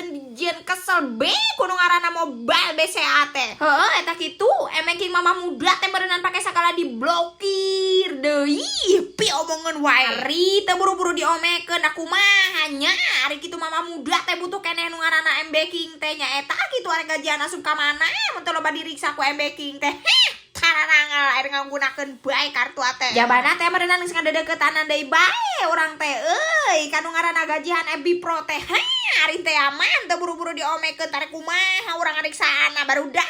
Dijieun dijieun kesel be ku nu ngaranna mobile BCA teh. Heeh, eta kitu m-banking mama muda teh meureunan pake sagala diblokir deui, pi omongan wae. Ari teu buru-buru diomekeun, aku mah nya ari kitu mama muda teh butuh keneh nu ngaranna m-banking teh nya. Eta kitu, ari gajian asup ka mana mun teu loba diriksa ku m-banking teh? Heh, tararangal air nganggunakeun bae kartu ATM. Jabana teh meureunan geus ngadedeketanan deui bae urang teh euy ka nu ngaranna gajian FB Pro teh. Heh, ari teh aman teu buru-buru diomekeun, tarik kumaha urang ngariksaana, barudak?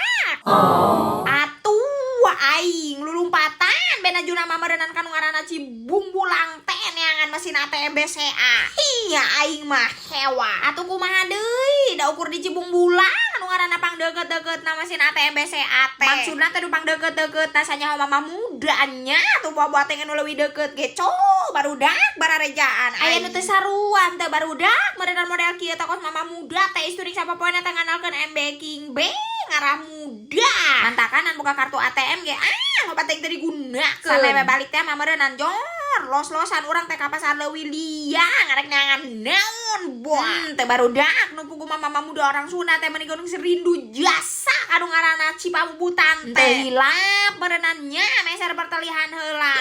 Atuh aing lulumpatan bena juna mah meureunan ka nu ngaranna Cibungbulang teh neangan mesin ATM BCA. Iya, aing mah hewa. Atuh kumaha deui, da ukur di Cibungbulang anu ngaranna pang deket-deket na mesin ATM BCA teh. Maksudna teh nu pang deket-deket tasanya mama muda nya tuh bawa teh nu leuwih deket ge co barudak bararejaan. Aya nu teu saruan teh, barudak? Meureunan model kieu teh kos mama muda teh isturik sapopoena teh ngandalkeun m-banking be ngarah muda. Mantakanan buka kartu ATM ge ah loba teh teu digunakeun. Sampe balik teh mah meureunan jor los-losan urang teh ka pasar Leuwi Liang arek neangan naon buah teh, barudak. Nu pugu mama muda orang Sunda teh meni geus rindu jasa ka nu ngaranna Cipabubutan teh. Hilap meureunan nya meser pertelihan heula.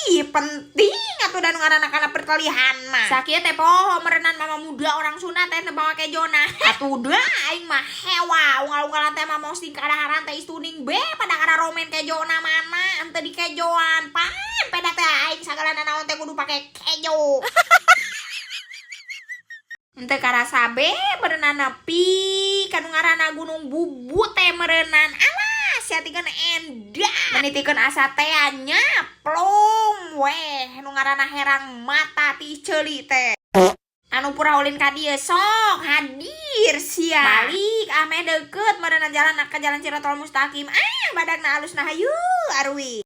Ih, penting atuh da nu ngaranna kana pertelihan mah. Sakieu teh poho meureunan mama muda orang Sunda teh teu bawa kejona. Atuh da aing mah hewa, unggal-unggalan teh mah posting kadaharan teh istuning be pada ngara romen kejona mana ente di kejoan pan peda teh aing sagala naon teh kudu pake kejo. Ente karasa be meureunan nepi ka nu ngaranna Gunung Bubut teh meureunan. Alah, sia tikeun endah menitikeun asa teh nya plong weh nu ngaranna herang mata ti ceuli teh. Anu pura ulin ka dieu sok hadir sia. Balik ame deket meureunan jalan ka Jalan Sirotol Mustaqim. Ah, badagna alus, nah hayu arwi.